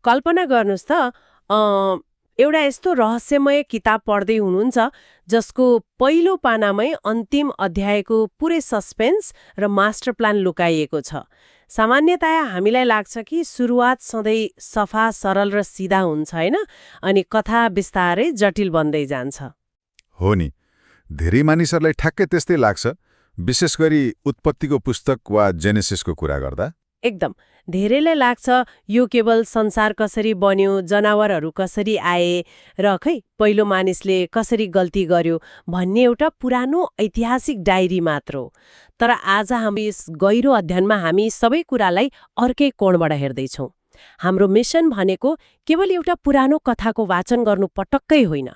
कल्पना गर्नुहोस् त एउटा यस्तो रहस्यमय किताब पढ्दै हुनुहुन्छ जसको पहिलो पानामै अन्तिम अध्यायको पुरै सस्पेन्स र मास्टर प्लान लुकाइएको छ। सामान्यतया हामीलाई लाग्छ कि सुरुवात सधैँ सफा सरल र सिधा हुन्छ हैन, अनि कथा बिस्तारै जटिल बन्दै जान्छ। हो नि, धेरै मानिसहरूलाई ठ्याक्कै त्यस्तै लाग्छ, विशेष गरी उत्पत्तिको पुस्तक वा जेनेसिसको कुरा गर्दा। एकदम, धेरैलाई लाग्छ यो केवल संसार कसरी बन्यो, जनावरहरू कसरी आए र खै पहिलो मानिसले कसरी गल्ती गर्यो भन्ने एउटा पुरानो ऐतिहासिक डायरी मात्र हो। तर आज हाम्रो यस गहिरो अध्ययनमा हामी सबै कुरालाई अर्कै कोणबाट हेर्दैछौँ। हाम्रो मिसन भनेको केवल एउटा पुरानो कथाको वाचन गर्नु पटक्कै होइन।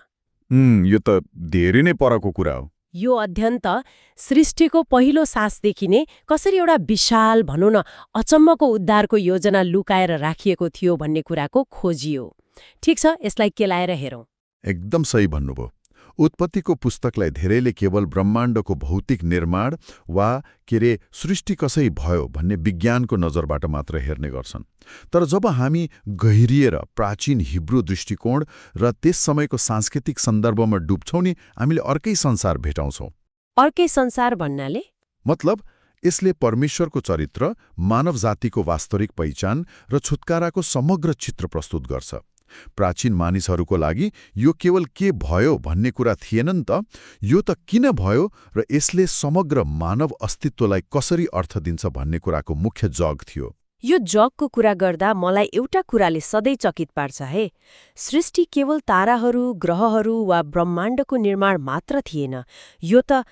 यो त धेरै नै परको कुरा हो। यो अध्ययन त सृष्टिको पहिलो सासदेखि नै कसरी एउटा विशाल, भनौँ न, अचम्मको उद्धारको योजना लुकाएर राखिएको थियो भन्ने कुराको खोजी हो। ठिक छ, यसलाई केलाएर हेरौँ। एकदम सही भन्नुभयो। उत्पत्तिको पुस्तकलाई धेरैले केवल ब्रह्माण्डको भौतिक निर्माण वा सृष्टि कसै भयो भन्ने विज्ञानको नजरबाट मात्र हेर्ने गर्छन्। तर जब हामी गहिरिएर प्राचीन हिब्रू दृष्टिकोण र त्यस समयको सांस्कृतिक सन्दर्भमा डुब्छौँ नि, हामीले अर्कै संसार भेटाउँछौँ। अर्कै संसार भन्नाले? मतलब यसले परमेश्वरको चरित्र, मानव जातिको वास्तविक पहिचान र छुटकाराको समग्र चित्र प्रस्तुत गर्छ। प्राचीन मानिसहरूको लागि यो केवल के भयो भन्ने कुरा थिएन नि त, यो त किन भयो र यसले समग्र मानव अस्तित्वलाई कसरी अर्थ दिन्छ भन्ने कुराको मुख्य जग थियो। यो जगको कुरा गर्दा मलाई एउटा कुराले सधैँ चकित पार्छ है। सृष्टि केवल ताराहरू, ग्रहहरू वा ब्रह्माण्डको निर्माण मात्र थिएन। यो त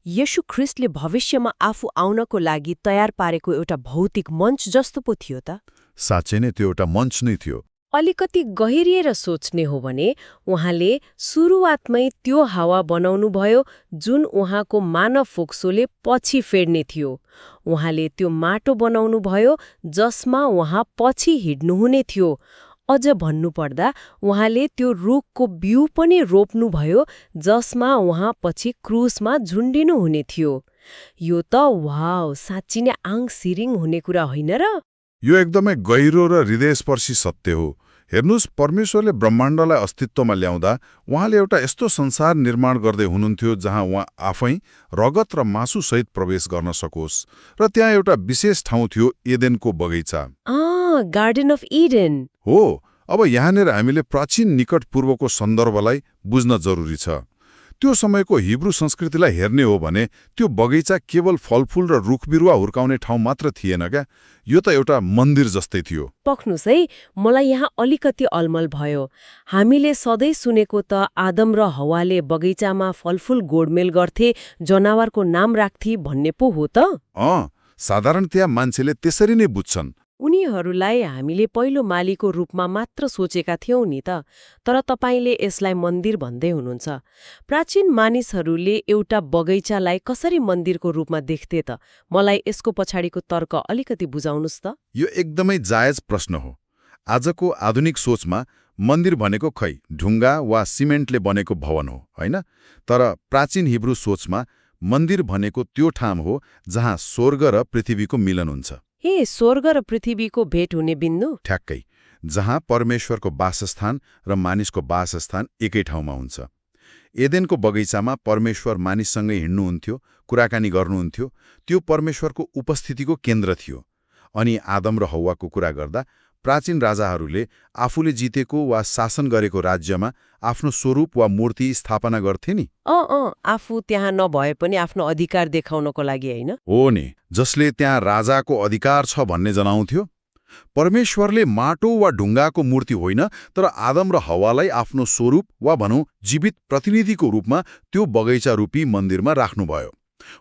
येशू ख्रिस्टले भविष्यमा आफू आउनको लागि तयार पारेको एउटा भौतिक मञ्च जस्तो पो थियो त। साँच्चै नै त्यो एउटा मञ्च नै थियो। अलिकति गहिरिएर सोच्ने हो भने उहाँले सुरुवातमै त्यो हावा बनाउनुभयो जुन उहाँको मानव फोक्सोले पछि फेर्ने थियो। उहाँले त्यो माटो बनाउनुभयो जसमा उहाँ पछि हिँड्नुहुने थियो। अझ भन्नुपर्दा उहाँले त्यो रुखको बिउ पनि रोप्नुभयो जसमा उहाँ पछि क्रुसमा झुन्डिनुहुने थियो। यो त वाउ, साँच्ची नै आङ सिरिङ हुने कुरा होइन र? यो एकदमै गहिरो र हृदयस्पर्शी सत्य हो। हेर्नुहोस्, परमेश्वरले ब्रह्माण्डलाई अस्तित्वमा ल्याउँदा उहाँले एउटा यस्तो संसार निर्माण गर्दै हुनुहुन्थ्यो जहाँ उहाँ आफै रगत र मासुसहित प्रवेश गर्न सकोस्। र त्यहाँ एउटा विशेष ठाउँ थियो, एदेनको बगैँचा। गार्डन अफ इडेन हो। अब यहाँनिर हामीले प्राचीन निकट पूर्वको सन्दर्भलाई बुझ्न जरुरी छ। त्यो समयको हिब्रू संस्कृतिलाई हेर्ने हो भने त्यो बगैँचा केवल फलफूल र रुख बिरुवा हुर्काउने ठाउँ मात्र थिएन क्या, यो त एउटा मन्दिर जस्तै थियो। पक्नुस् है, मलाई यहाँ अलिकति अलमल भयो। हामीले सधैँ सुनेको त आदम र हवाले बगैँचामा फलफूल गोडमेल गर्थे, जनावरको नाम राख्थे भन्ने पो हो त? साधारणतया मान्छेले त्यसरी नै बुझ्छन्। उनीहरूलाई हामीले पहिलो मालीको रूपमा मात्र सोचेका थियौँ नि त। तर तपाईले यसलाई मन्दिर भन्दै हुनुहुन्छ। प्राचीन मानिसहरूले एउटा बगैँचालाई कसरी मन्दिरको रूपमा देख्थे त? मलाई यसको पछाडिको तर्क अलिकति बुझाउनुस् त। यो एकदमै जायज प्रश्न हो। आजको आधुनिक सोचमा मन्दिर भनेको खै ढुङ्गा वा सिमेन्टले बनेको भवन हो, होइन? तर प्राचीन हिब्रू सोचमा मन्दिर भनेको त्यो ठाउँ हो जहाँ स्वर्ग र पृथ्वीको मिलन हुन्छ। हे, स्वर्ग र पृथ्वीको भेट हुने बिन्दु? ठ्याक्कै, जहाँ परमेश्वरको वासस्थान र मानिसको वासस्थान एकै ठाउँमा हुन्छ। एदेनको बगैँचामा परमेश्वर मानिससँगै हिँड्नुहुन्थ्यो, कुराकानी गर्नुहुन्थ्यो। त्यो परमेश्वरको उपस्थितिको केन्द्र थियो। अनि आदम र हव्वाको कुरा गर्दा प्राचीन राजाहरूले आफूले जितेको वा शासन गरेको राज्यमा आफ्नो स्वरूप वा मूर्ति स्थापना गर्थे नि। आफू त्यहाँ नभए पनि आफ्नो अधिकार देखाउनको लागि, होइन? हो नि, जसले त्यहाँ राजाको अधिकार छ भन्ने जनाउँथ्यो। परमेश्वरले माटो वा ढुङ्गाको मूर्ति होइन, तर आदम र हव्वालाई आफ्नो स्वरूप वा भनौँ जीवित प्रतिनिधिको रूपमा त्यो बगैँचा रूपी मन्दिरमा राख्नुभयो।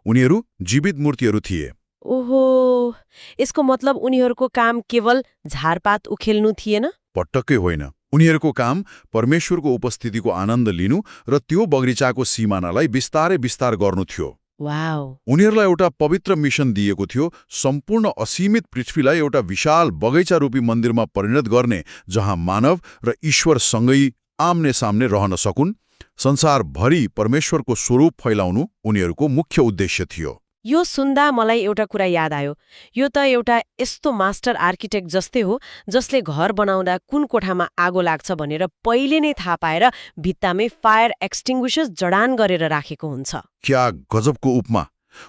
उनीहरू जीवित मूर्तिहरू थिए। ओहो, यसको मतलब उनीहरूको काम केवल झारपात उखेल्नु थिएन? पटक्कै होइन। उनीहरूको काम परमेश्वरको उपस्थितिको आनन्द लिनु र त्यो बगैँचाको सिमानालाई बिस्तारै विस्तार गर्नु थियो। वाउ! उनीहरूलाई एउटा पवित्र मिसन दिएको थियो, सम्पूर्ण असीमित पृथ्वीलाई एउटा विशाल बगैँचा रूपी मन्दिरमा परिणत गर्ने, जहाँ मानव र ईश्वर सँगै आम्ने सामने रहन सकुन्। संसारभरि परमेश्वरको स्वरूप फैलाउनु उनीहरूको मुख्य उद्देश्य थियो। यो सुन्दा मलाई एउटा कुरा याद आयो। यो त एउटा यस्तो मास्टर आर्किटेक्ट जस्तै हो जसले घर बनाउँदा कुन कोठामा आगो लाग्छ भनेर पहिले नै थाहा पाएर भित्तामै फायर एक्सटिङ्ग्विशर्स जडान गरेर राखेको हुन्छ। क्या गजबको उपमा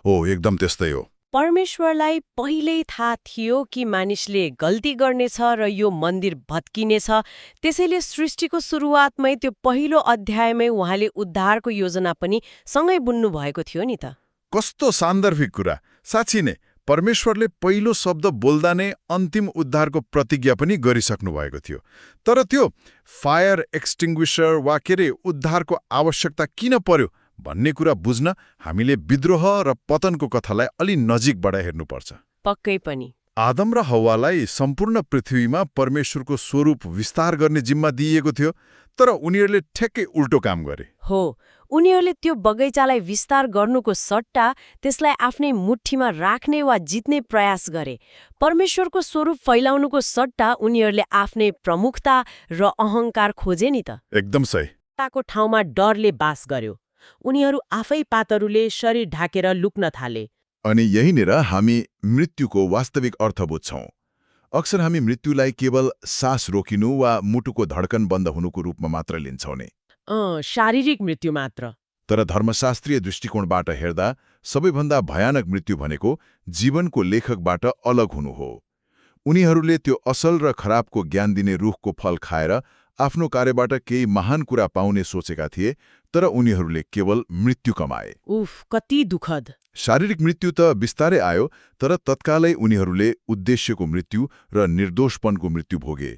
हो, एकदम त्यस्तै हो। परमेश्वरलाई पहिल्यै थाहा थियो कि मानिसले गल्ती गर्नेछ र यो मन्दिर भत्किनेछ, त्यसैले सृष्टिको सुरुवातमै त्यो पहिलो अध्यायमै उहाँले उद्धारको योजना पनि सँगै बुन्नु भएको थियो नि त। कस्तो सान्दर्भिक कुरा! साँच्ची नै परमेश्वरले पहिलो शब्द बोल्दा नै अन्तिम उद्धारको प्रतिज्ञा पनि गरिसक्नु भएको थियो। तर त्यो फायर एक्सटिङ्ग्विशर वा के रे उद्धारको आवश्यकता किन पर्यो भन्ने कुरा बुझ्न हामीले विद्रोह र पतनको कथालाई अलि नजिकबाट हेर्नुपर्छ। पक्कै पनि। आदम र हव्वालाई सम्पूर्ण पृथ्वीमा परमेश्वरको स्वरूप विस्तार गर्ने जिम्मा दिइएको थियो, तर उनीहरूले ठ्याक्कै उल्टो काम गरे। हो, उनीहरूले त्यो बगैँचालाई विस्तार गर्नुको सट्टा त्यसलाई आफ्नै मुठ्ठीमा राख्ने वा जित्ने प्रयास गरे। परमेश्वरको स्वरूप फैलाउनुको सट्टा उनीहरूले आफ्नै प्रमुखता र अहङ्कार खोजे नि त। एकदम सही। ताको ठाउँमा डरले बास गर्यो। उनीहरू आफै पातरुले शरीर ढाकेर लुक्न थाले। अनि यहीँनिर हामी मृत्युको वास्तविक अर्थ बुझ्छौँ। अक्सर हामी मृत्युलाई केवल सास रोकिनु वा मुटुको धड्कन बन्द हुनुको रूपमा मात्र लिन्छौँ नि। शारीरिक मृत्यु मात्र। तर धर्मशास्त्रीय दृष्टिकोणबाट हेर्दा सबैभन्दा भयानक मृत्यु भनेको जीवनको लेखकबाट अलग हुनु हो। उनीहरूले त्यो असल र खराबको ज्ञान दिने रुखको फल खाएर आफ्नो कार्यबाट केही महान कुरा पाउने सोचेका थिए, तर उनीहरूले केवल मृत्यु कमाए। उफ, कति दुःखद। शारीरिक मृत्यु त बिस्तारै आयो, तर तत्कालै उनीहरूले उद्देश्यको मृत्यु र निर्दोषपनको मृत्यु भोगे।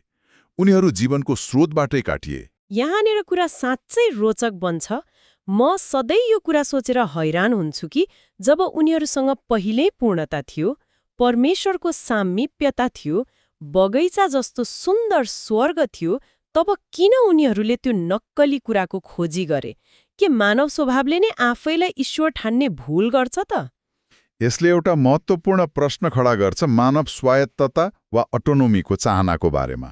उनीहरू जीवनको स्रोतबाटै काटिए। यहाँनिर कुरा साँच्चै रोचक बन्छ। म सधैँ यो कुरा सोचेर हैरान हुन्छु कि जब उनीहरूसँग पहिल्यै पूर्णता थियो, परमेश्वरको सामिप्यता थियो, बगैँचा जस्तो सुन्दर स्वर्ग थियो, तब किन उनीहरूले त्यो नक्कली कुराको खोजी गरे? के मानव स्वभावले नै आफैलाई ईश्वर ठान्ने भूल गर्छ त? यसले एउटा महत्त्वपूर्ण प्रश्न खडा गर्छ मानव स्वायत्तता वा अटोनोमीको चाहनाको बारेमा।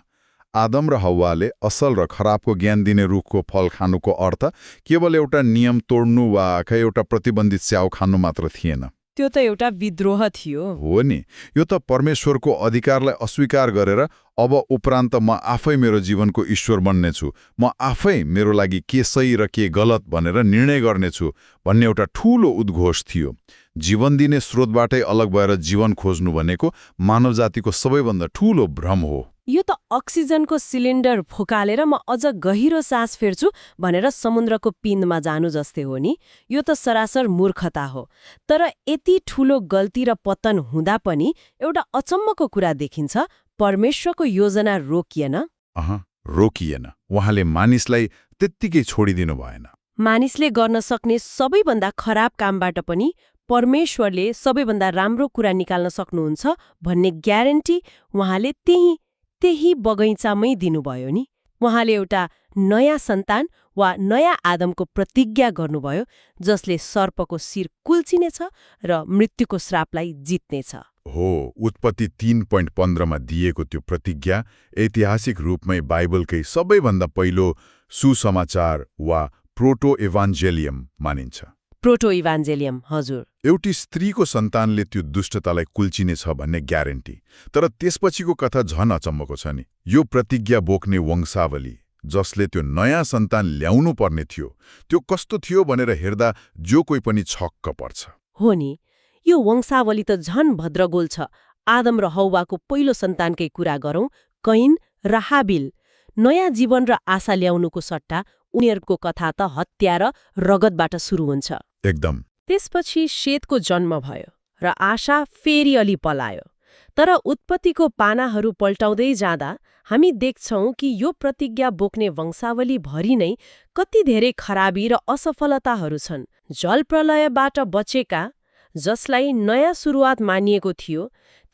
आदम र हव्वाले असल र खराबको ज्ञान दिने रुखको फल खानुको अर्थ केवल एउटा नियम तोड्नु वा एउटा प्रतिबन्धित स्याउ खानु मात्र थिएन। त्यो त एउटा विद्रोह थियो। हो नि, यो त परमेश्वरको अधिकारलाई अस्वीकार गरेर अब उपरान्त म आफै मेरो जीवनको ईश्वर बन्नेछु, म आफै मेरो लागि के सही र के गलत भनेर निर्णय गर्नेछु भन्ने एउटा ठूलो उद्घोष थियो। जीवन दिने स्रोतबाटै अलग भएर जीवन खोज्नु भनेको मानव जातिको सबैभन्दा ठूलो भ्रम हो। यो त अक्सिजनको सिलिन्डर फुकालेर म अझ गहिरो सास फेर्छु भनेर समुद्रको पिन्दमा जानु जस्तै हो नि। यो त सरासर मूर्खता हो। तर यति ठूलो गल्ती र पतन हुँदा पनि एउटा अचम्मको कुरा देखिन्छ, परमेश्वरको योजना रोकिएन। रोकिएन। उहाँले मानिसलाई त्यत्तिकै छोडिदिनु भएन। मानिसले गर्न सक्ने सबैभन्दा खराब कामबाट पनि परमेश्वरले सबैभन्दा राम्रो कुरा निकाल्न सक्नुहुन्छ भन्ने ग्यारेन्टी उहाँले त्यही बगैँचामै दिनुभयो नि। उहाँले एउटा नयाँ सन्तान वा नयाँ आदमको प्रतिज्ञा गर्नुभयो, जसले सर्पको शिर कुल्चिनेछ र मृत्युको श्रापलाई जित्नेछ। हो, उत्पत्ति 3:15 मा दिएको त्यो प्रतिज्ञा ऐतिहासिक रूपमै बाइबलकै सबैभन्दा पहिलो सुसमाचार वा प्रोटो इभान्जेलियम मानिन्छ। प्रोटो इभान्जेलियम, हजुर। एउटी स्त्रीको सन्तानले त्यो दुष्टतालाई कुल्चिनेछ भन्ने ग्यारेन्टी। तर त्यसपछिको कथा झन अचम्मको छ नि। यो प्रतिज्ञा बोक्ने वंशावली जसले त्यो नयाँ सन्तान ल्याउनु पर्ने थियो, त्यो कस्तो थियो भनेर हेर्दा जो कोही पनि छक्क पर्छ। हो नि, यो वंशावली त झन भद्रगोल छ। आदम र हव्वाको पहिलो सन्तानकै कुरा गरौँ, कैन र हाबिल। नयाँ जीवन र आशा ल्याउनुको सट्टा उनीहरूको कथा त हत्या र रगतबाट सुरु हुन्छ। एकदम। त्यसपछि शेतको जन्म भयो र आशा फेरि अलि पलायो। तर उत्पत्तिको पानाहरू पल्टाउँदै जाँदा हामी देख्छौं कि यो प्रतिज्ञा बोक्ने वंशावली भरि नै कति धेरै खराबी र असफलताहरू छन्। जलप्रलयबाट बचेका, जसलाई नयाँ सुरुवात मानिएको थियो,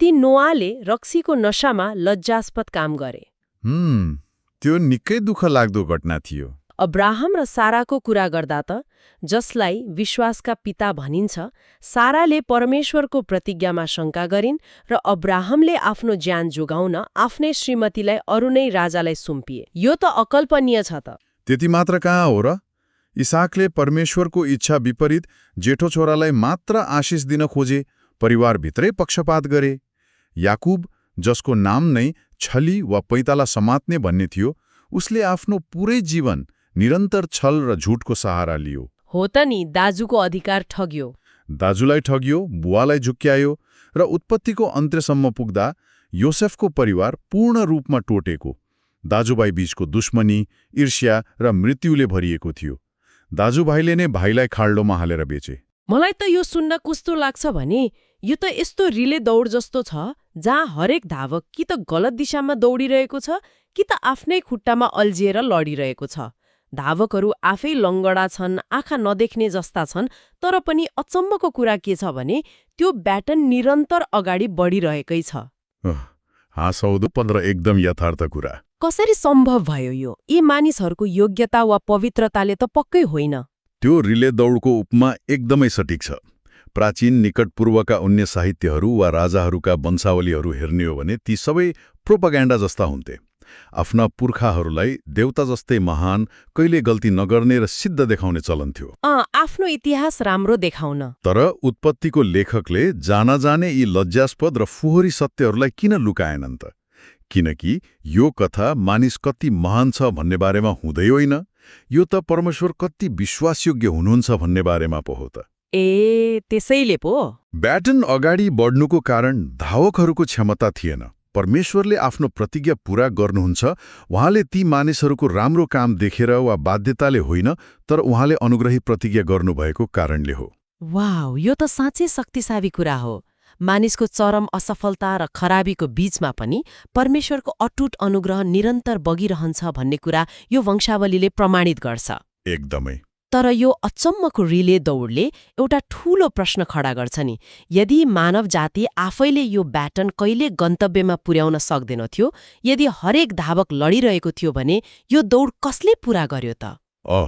ती नोआले रक्सीको नशामा लज्जास्पद काम गरे। त्यो निकै दुःख लाग्दो घटना थियो। अब्राहम र साराको कुरा गर्दा त, जसलाई विश्वासका पिता भनिन्छ, साराले परमेश्वरको प्रतिज्ञामा शङ्का गरिन् र अब्राहमले आफ्नो ज्यान जोगाउन आफ्नै श्रीमतीलाई अरू नै राजालाई सुम्पिए। यो त अकल्पनीय छ त। त्यति मात्र कहाँ हो र? इसाकले परमेश्वरको इच्छा विपरीत जेठो छोरालाई मात्र आशिष दिन खोजे, परिवारभित्रै पक्षपात गरे। याकुब, जसको नाम नै छली वा पैताला समात्ने भन्ने थियो, उसले आफ्नो पुरै जीवन निरन्तर छल र झुटको सहारा लियो। हो त नि, दाजुको अधिकार ठग्यो। दाजुलाई ठग्यो, बुवालाई झुक्क्यायो र उत्पत्तिको अन्त्यसम्म पुग्दा योसेफको परिवार पूर्ण रूपमा टोटेको। दाजुभाइ बीचको दुश्मनी, ईर्ष्या र मृत्युले भरिएको थियो। दाजुभाइले नै भाइलाई खाल्डोमा हालेर बेचे। मलाई त यो सुन्न कस्तो लाग्छ भने यो त यस्तो रिले दौड जस्तो छ जहाँ हरेक धावक कि त गलत दिशामा दौडिरहेको छ कि त आफ्नै खुट्टामा अल्झिएर लडिरहेको छ। धावकहरू आफै लङ्गडा छन्, आँखा नदेख्ने जस्ता छन्, तर पनि अचम्मको कुरा के छ भने त्यो ब्याटन निरन्तर अगाडि बढिरहेकै छ। हाँसौदो 15 एकदम यथार्थ कुरा। कसरी सम्भव भयो यो? यी मानिसहरूको योग्यता वा पवित्रताले त पक्कै होइन। त्यो रिले दौडको उपमा एकदमै सटिक छ। प्राचीन निकट पूर्वका अन्य साहित्यहरू वा राजाहरूका वंशावलीहरू हेर्ने हो भने ती सबै प्रोपागेन्डा जस्ता हुन्थे। आफ्ना पुर्खाहरूलाई देवता जस्तै महान, कहिले गल्ती नगर्ने र सिद्ध देखाउने चलन थियो। आफ्नो इतिहास राम्रो देखाउन। तर उत्पत्तिको लेखकले जाने यी लज्जास्पद र फोहोरी सत्यहरूलाई किन लुकाएनन् त? किनकि यो कथा मानिस कति महान छ भन्ने बारेमा हुँदै होइन, यो त परमेश्वर कति विश्वासयोग्य हुनुहुन्छ भन्ने बारेमा पो हो त। त्यसैले पो ब्याटन अगाडि बढ्नुको कारण धावकहरूको क्षमता थिएन। परमेश्वरले आफ्नो प्रतिज्ञा पूरा गर्नुहुन्छ। उहाँले ती मानिसहरूको राम्रो काम देखेर वा बाध्यताले होइन, तर उहाँले अनुग्रही प्रतिज्ञा गर्नुभएको कारणले हो। वाउ, यो त साँच्चै शक्तिशाली कुरा हो। मानिसको चरम असफलता र खराबीको बीचमा पनि परमेश्वरको अटुट अनुग्रह निरन्तर बगिरहन्छ भन्ने कुरा यो वंशावलीले प्रमाणित गर्छ। एकदमै। तर यो अचम्मको रिले दौडले एउटा ठूलो प्रश्न खडा गर्छ नि। यदि मानव जाति आफैले यो ब्याटन कहिले गन्तव्यमा पुर्याउन सक्दैनथ्यो, यदि हरेक धावक लडिरहेको थियो भने यो दौड कसले पूरा गर्यो त?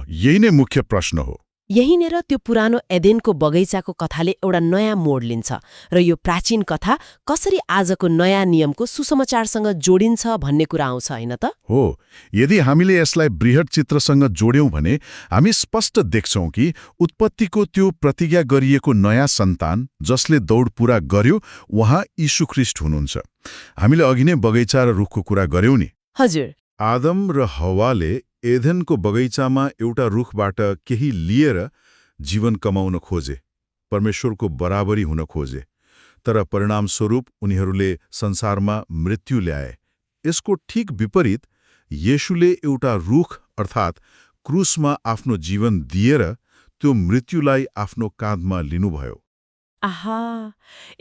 यही नै मुख्य प्रश्न हो। यहीँनेर त्यो पुरानो एदेनको बगैँचाको कथाले एउटा नयाँ मोड लिन्छ र यो प्राचीन कथा कसरी आजको नयाँ नियमको सुसमाचारसँग जोडिन्छ भन्ने कुरा आउँछ, होइन त? हो, यदि हामीले यसलाई बृहत् चित्रसँग जोड्यौं भने हामी स्पष्ट देख्छौं कि उत्पत्तिको त्यो प्रतिज्ञा गरिएको नयाँ सन्तान जसले दौड पूरा गर्यो, उहाँ यीशु ख्रीष्ट हुनुहुन्छ। हामीले अघि नै बगैँचा र रुखको कुरा गर्यौं नि। हजुर। आदम र हव्वाले एदेनको बगैँचामा एउटा रुखबाट केही लिएर जीवन कमाउन खोजे, परमेश्वरको बराबरी हुन खोजे, तर परिणामस्वरूप उनीहरूले संसारमा मृत्यु ल्याए। यसको ठीक विपरीत येशूले एउटा रुख अर्थात् क्रुसमा आफ्नो जीवन दिएर त्यो मृत्युलाई आफ्नो काँधमा लिनुभयो। आहा,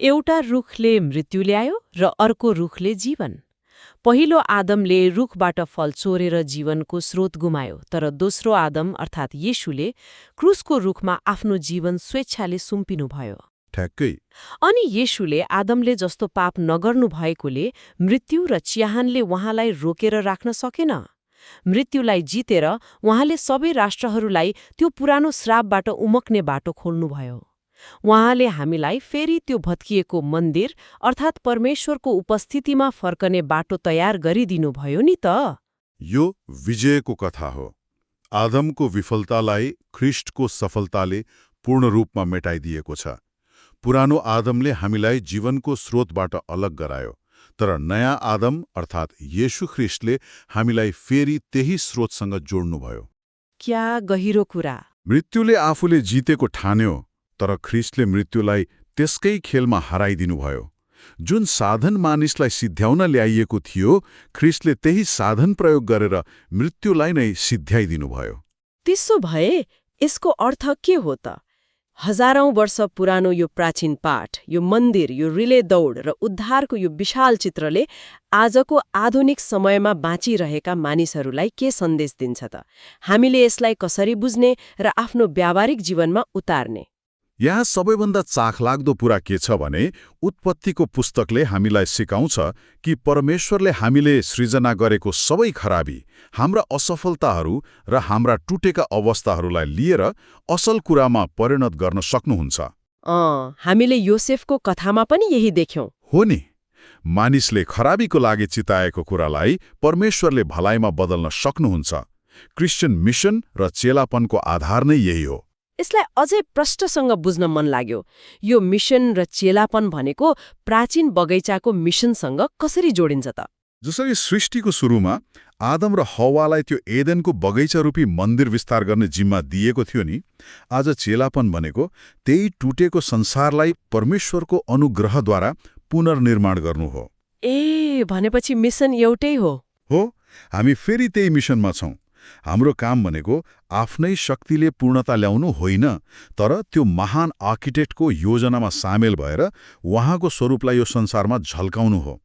एउटा रुखले मृत्यु ल्यायो र अर्को रुखले जीवन। पहिलो आदमले रुखबाट फल चोरेर जीवनको स्रोत गुमायो, तर दोस्रो आदम अर्थात् येशूले क्रुसको रुखमा आफ्नो जीवन स्वेच्छाले सुम्पिनुभयो। ठ्याक्कै। अनि येशूले आदमले जस्तो पाप नगर्नु भएकोले मृत्यु र चिहानले उहाँलाई रोकेर राख्न सकेन। मृत्युलाई जितेर उहाँले सबै राष्ट्रहरूलाई त्यो पुरानो श्रापबाट उम्कने बाटो खोल्नुभयो। उहाँले हामीलाई फेरि त्यो भत्किएको मन्दिर अर्थात् परमेश्वरको उपस्थितिमा फर्कने बाटो तयार गरिदिनुभयो नि त। यो विजयको कथा हो। आदमको विफलतालाई ख्रीष्टको सफलताले पूर्ण रूपमा मेटाइदिएको छ। पुरानो आदमले हामीलाई जीवनको स्रोतबाट अलग गरायो, तर नयाँ आदम अर्थात् येशू ख्रीष्टले हामीलाई फेरि त्यही स्रोतसँग जोड्नुभयो। क्या गहिरो कुरा। मृत्युले आफूले जितेको ठान्यो, तर ख्रीष्टले मृत्युलाई त्यसकै खेलमा हराइदिनुभयो। जुन साधन मानिसलाई सिद्ध्याउन ल्याइएको थियो, ख्रीष्टले त्यही साधन प्रयोग गरेर मृत्युलाई नै सिद्ध्याइदिनुभयो। त्यसो भए यसको अर्थ के हो त? हजारौं वर्ष पुरानो यो प्राचीन पाठ, यो मन्दिर, यो रिले दौड र उद्धारको यो विशाल चित्रले आजको आधुनिक समयमा बाँचिरहेका मानिसहरूलाई के सन्देश दिन्छ त? हामीले यसलाई कसरी बुझ्ने र आफ्नो व्यावहारिक जीवनमा उतार्ने? यहाँ सबैभन्दा चाखलाग्दो कुरा के छ भने उत्पत्तिको पुस्तकले हामीलाई सिकाउँछ कि परमेश्वरले हामीले सृजना गरेको सबै खराबी, हाम्रा असफलताहरू र हाम्रा टुटेका अवस्थाहरूलाई लिएर असल कुरामा परिणत गर्न सक्नुहुन्छ। हामीले योसेफको कथामा पनि यही देख्यौं। हो नि, मानिसले खराबीको लागि चिताएको कुरालाई परमेश्वरले भलाइमा बदल्न सक्नुहुन्छ। क्रिस्चियन मिसन र चेलापनको आधार नै यही हो। यसलाई अझै प्रष्टसँग बुझ्न मन लाग्यो। यो मिसन र चेलापन भनेको प्राचीन बगैँचाको मिसनसँग कसरी जोडिन्छ त? जसरी सृष्टिको सुरुमा आदम र हव्वालाई त्यो एदेनको बगैँचा रूपी मन्दिर विस्तार गर्ने जिम्मा दिएको थियो नि, आज चेलापन भनेको त्यही टुटेको संसारलाई परमेश्वरको अनुग्रहद्वारा पुनर्निर्माण गर्नु हो। ए, भनेपछि मिसन एउटै हो। हो, हामी फेरि त्यही मिसनमा छौं। हाम्रो काम भनेको आफ्नै शक्तिले पूर्णता ल्याउनु होइन, तर त्यो महान आर्किटेक्टको योजनामा सामेल भएर उहाँको स्वरूपलाई यो संसारमा झल्काउनु हो।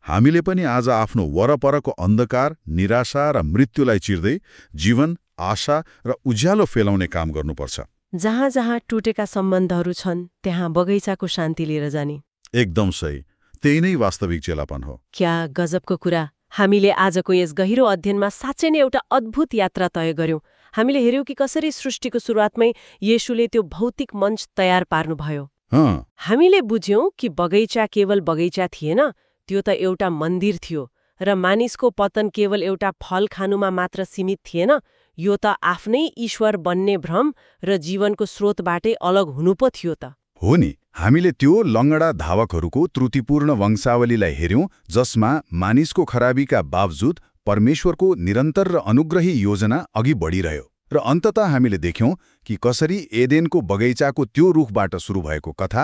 हामीले पनि आज आफ्नो वरपरको अन्धकार, निराशा र मृत्युलाई चिर्दै जीवन, आशा र उज्यालो फैलाउने काम गर्नुपर्छ। जहाँ जहाँ टुटेका सम्बन्धहरू छन् त्यहाँ बगैँचाको शान्ति लिएर जाने। एकदम सही, त्यही नै वास्तविक चेलापन हो। क्या गजबको कुरा! हामीले आजको यस गहिरो अध्ययनमा साँच्चै नै एउटा अद्भुत यात्रा तय गर्यौं। हामीले हेर्यौं कि कसरी सृष्टिको सुरुवातमै येशूले त्यो भौतिक मञ्च तयार पार्नुभयो। हामीले बुझ्यौं कि बगैँचा केवल बगैँचा थिएन, त्यो त एउटा मन्दिर थियो, र मानिसको पतन केवल एउटा फल खानुमा मात्र सीमित थिएन, यो त आफ्नै ईश्वर बन्ने भ्रम र जीवनको स्रोतबाटै अलग हुनु पो थियो त। हो नि, हामीले त्यो लङ्गडा धावकहरूको त्रुटिपूर्ण वंशावलीलाई हेर्यौं, जसमा मानिसको खराबीका बावजुद परमेश्वरको निरन्तर र अनुग्रही योजना अघि बढिरह्यो। र अन्ततः हामीले देख्यौं कि कसरी एदेनको बगैँचाको त्यो रुखबाट सुरु भएको कथा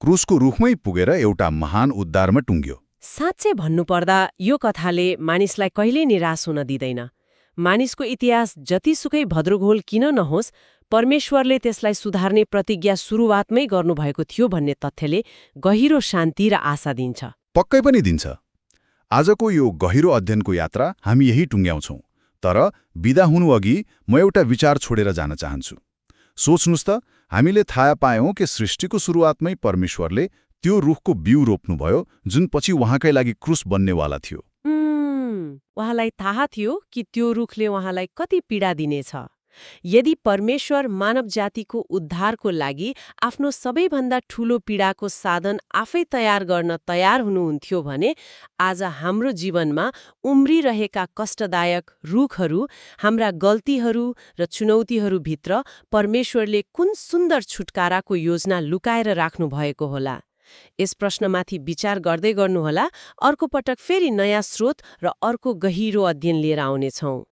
क्रुसको रुखमै पुगेर एउटा महान उद्धारमा टुङ्ग्यो। साँच्चै भन्नुपर्दा यो कथाले मानिसलाई कहिल्यै निराश हुन दिँदैन। मानिसको इतिहास जतिसुकै भद्रघोल किन नहोस्, परमेश्वरले त्यसलाई सुधार्ने प्रतिज्ञा सुरुवातमै गर्नुभएको थियो भन्ने तथ्यले गहिरो शान्ति र आशा दिन्छ। पक्कै पनि दिन्छ। आजको यो गहिरो अध्ययनको यात्रा हामी यही टुङ्ग्याउँछौं। तर बिदा हुनुअघि म एउटा विचार छोडेर जान चाहन्छु। सोच्नुस् त, हामीले थाहा पायौं कि सृष्टिको सुरुवातमै परमेश्वरले त्यो रुखको बिउ रोप्नुभयो जुन पछि उहाँकै लागि क्रुस बन्नेवाला थियो। उहाँलाई थाहा थियो कि त्यो रुखले उहाँलाई कति पीडा दिनेछ। यदि परमेश्वर मानव जातिको उद्धारको लागि आफ्नो सबैभन्दा ठूलो पीडाको साधन आफै तयार गर्न तयार हुनुहुन्थ्यो भने आज हाम्रो जीवनमा उम्रिरहेका कष्टदायक रुखहरू, हाम्रा गल्तीहरू र चुनौतीहरूभित्र परमेश्वरले कुन सुन्दर छुटकाराको योजना लुकाएर राख्नु भएको होला। यस प्रश्नमाथि विचार गर्दै गर्नुहोला। अर्को पटक फेरि नयाँ स्रोत र अर्को गहिरो अध्ययन लिएर आउनेछौं।